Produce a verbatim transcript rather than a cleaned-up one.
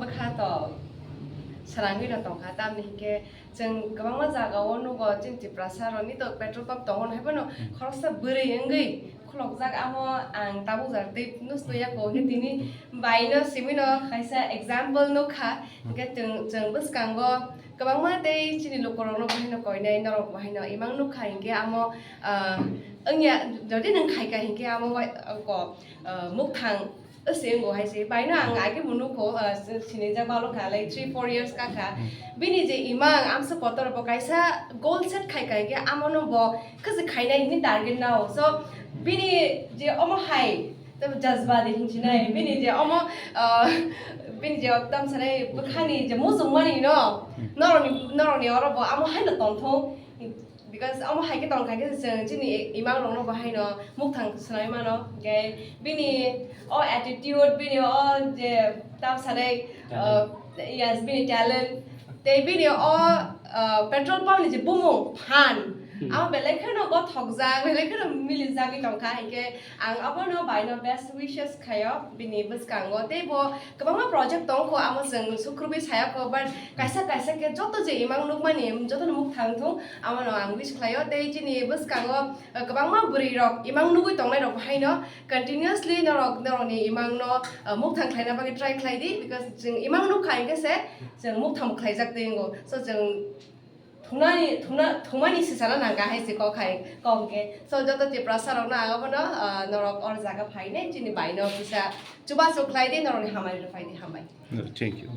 Bwkha to srangwi no tongkha, tamni hinkhe chwng kwbangma jagao nugo chini Tiprasa rokni to petrol pump tongo, hai phano khoroksa bwrwi wngwi khulokjak, amo ang tabuk jar tei nusto yako, hinkhe tini bai no simi no kaisa example nukha. Hinkhe chwng, chwng bwskango kwbangma tei chini lukurokno bahaino koinai, norok bahaino imang nukha, hinkhe amo, ah, wngya, jodi nwng khaika hinkhe amo bai, ah, ko, ah, mukthang se wngo hai se. Baino ang age bo nukho, ah, sinijak balo kha, like, three four years ka kha. Bini je imang amsa kotor bo kaisa goal set khai khai khe amo no bo khe se khainai hini target nao. So bini je omo hai, tamo jazba de hinsinai, bini je omo, ah, bini je tam sanai bwkhani je mujung mani no, noroni, noroni oro bo amo hai no tongthong. Because omo hai khe tong kha khe chwng chini imang rokno bo haino mukthang swnamwi mano. Hinkhe bini o attitude, bini o je tam sanai, uh, yes, bini talent, tei bini o, uh, petrol pump ni je bumung phan, amo belai kheno gothokjak, belai kheno milijagwi tong kha. Hinkhe ang abono baino best wishes khaio bini bwskango, tei bo kwbangma project tong kho, amo chwng sukrubwi saya kho, but kaisa kaisa khe joto je imang nukmani jotono mukthang thung, abono ang wish khlaio. Tei chini bwskango, uh, kwbangma bwrwi rok imang nugwi tongnai rok haino continuously norok, norokni imang no, uh, mukthang khlaina bagwi try khlai di, because chwng imang nukha hinkhe se chwng mukthang khlaijak tei wngo. So chwng thungnani, thungna, thungmani sisana nangkha hai se kok hai, kok hinkhe. So joto Tiprasa rokno ang abono, uh, norok or jaga phainai chini baino kisa chubachu khlai di, norokni hamari rok phai di, hambai. Thank you.